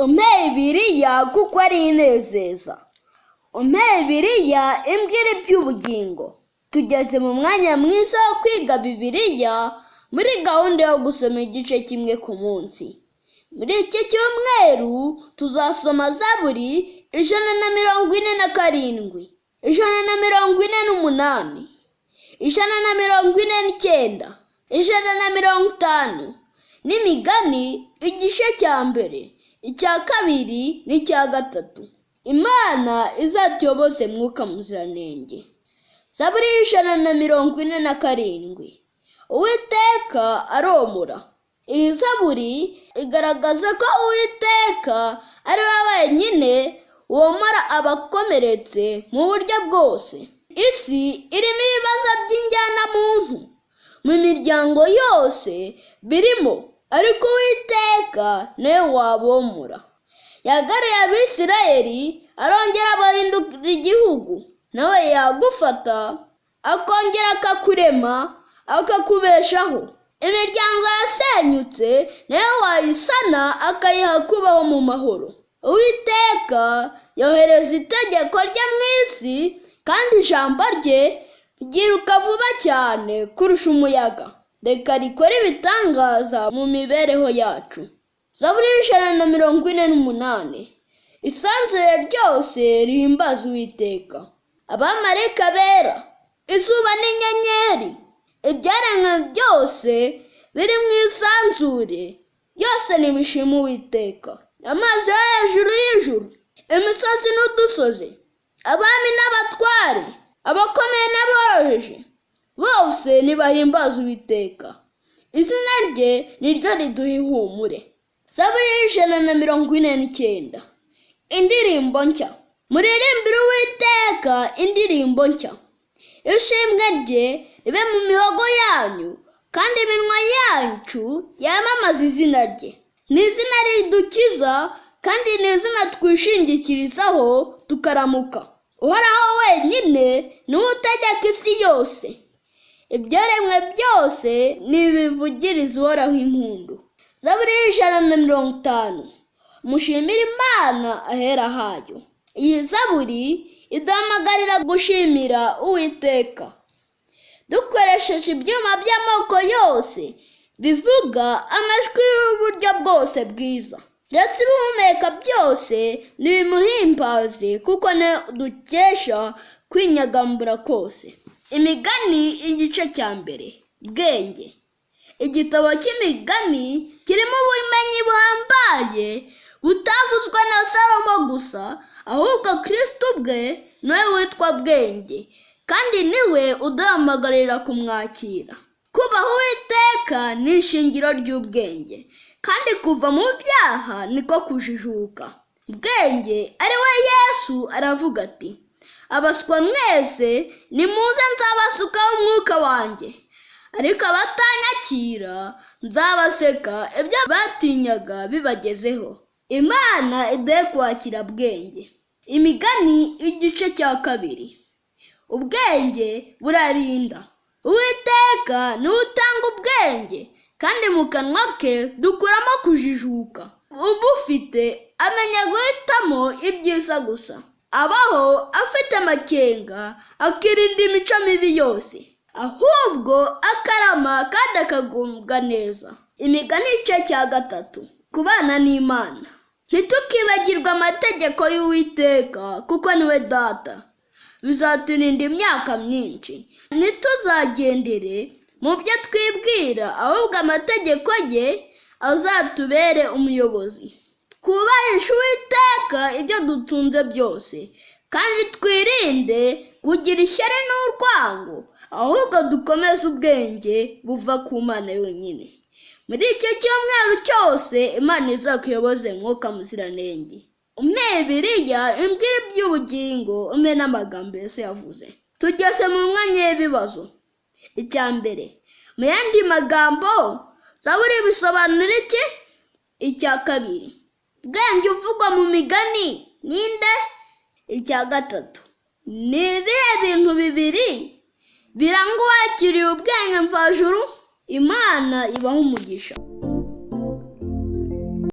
Umpe Bibiliya kuko ari inezeza. Umpe Bibiliya imbwira iby'ubugingo. Tugeze mu mwanya mwiza wo kwiga Bibiliya muri gahunda yo gusoma igice kimwe ku munsi. Muri iki cyumweru tuzasoma Zaburi 147, 148, 149, 150 n'Imigani igice cya mbere, icya kabiri n'icya gatatu. Imana izatuyobose Mwuka Muziranenge. Zaburi 147. Uwiteka aromora. Iyi zaburi igaragaza ko Uwiteka ari we wenyine womora abakomeretse mu buryo bwose. Isi irimo ibibazo by'injyanamuntu mu miryango yose birimo, ariko Uwiteka niwe wabomora. Yagaruye Abisirayeli arongera abahindura igihugu. Nawe yagufata akongera akakurema akakubeshaho. Imiryango yasenyutse nayo wayisana akayiha kubaho mu mahoro. Uwiteka yohereza itegeko rye mu isi, kandi ijambo rye ryiruka vuba cyane kurusha umuyaga. Reka rikore ibitangaza mu mibereho yacu. Zaburi 148. Isanzure ryose rihimbaza Uwiteka. Abamarayika bera, izuba n'inyenyeri, ibyaremwe byose biri mu isanzure, byose nibishima Uwiteka. Amazi yo hejuru y'ijuru, imisozi n'udusozi, abami n'abatware, abakomeye n'aboroheje, bose nibahimbaza Uwiteka. Izina rye ni ryo riduha ihumure. Zaburi 149. Indirimbo nshya. Muririmbire Uwiteka indirimbo nshya. Ishimwe rye ribe mu mihogo yanyu, kandi iminwa yacu yamamaze izina rye. Ni izina ridukiza, kandi ni izina twishingikirizaho tukaramuka. Uhoraho wenyine niwe utegeka isi yose. Ibyaremwe byose nibivugirize Uhoraho impundu. Zaburi 150. Mushimire Imana ahera hayo. Iyi zaburi iduhamagarira gushimira Uwiteka dukoresheje ibyuma by'amoko yose bivuga amajwi y'uburyo bwose bwiza, ndetse ibihumeka byose nibimuhimbaze, kuko niwe dukesha kwinyagambura kose. Imigani igice cya mbere. Bwenge. Igitabo cy'Imigani kirimo ubumenyi buhambaye butavuzwe na Salomo gusa, ahubwo Kristo ubwe niwe witwa Bwenge, kandi niwe uduhamagarira kumwakira. Kubaha Uwiteka ni ishingiro ry'ubwenge, kandi kuva mu byaha niko kujijuka. Bwenge ari we Yesu aravuga ati: abaswa mwese nimuze nzabasukaho umwuka wanjye, ariko abatanyakira nzabaseka ibyo batinyaga bibagezeho. Imana iduhe kwakira Bwenge. Imigani igice cya kabiri. Ubwenge burarinda. Uwiteka niwe utanga ubwenge, kandi mu kanwa ke dukuramo kujijuka. Ubufite amenya guhitamo ibyiza gusa. Abaho afite amakenga, akirinda imico mibi yose, ahubwo akarama kandi akagubwa neza. Imigani igice cya gatatu. Kubana n'Imana. Ntitukibagirwe amategeko y'Uwiteka, kuko niwe data. Bizaturinda imyaka myinshi. Ntituzagendere mu byo twibwira, ahubwo amategeko ye azatubere umuyobozi. Twubahishe Uwiteka ibyo dutunze byose, kandi twirinde kugira ishyari n'urwango, ahubwo dukomeze ubwenge buva ku Mana yonyine. Muri icyo cyumweru cyose Imana izakuyoboze Mwuka Muziranenge. Umpe Bibiliya imbwira iby'ubugingo, umpe n'amagambo Yesu yavuze. Tugeze mu mwanya w'ibibazo. Icya mbere, mu yandi magambo zaburi bisobanura iki? Icya kabiri, Bwenge uvugwa mu migani ninde? Icya gatatu, ni ibihe bintu bibiri biranga uwakiriye ubwenge mvajuru? Imana ibaha umugisha.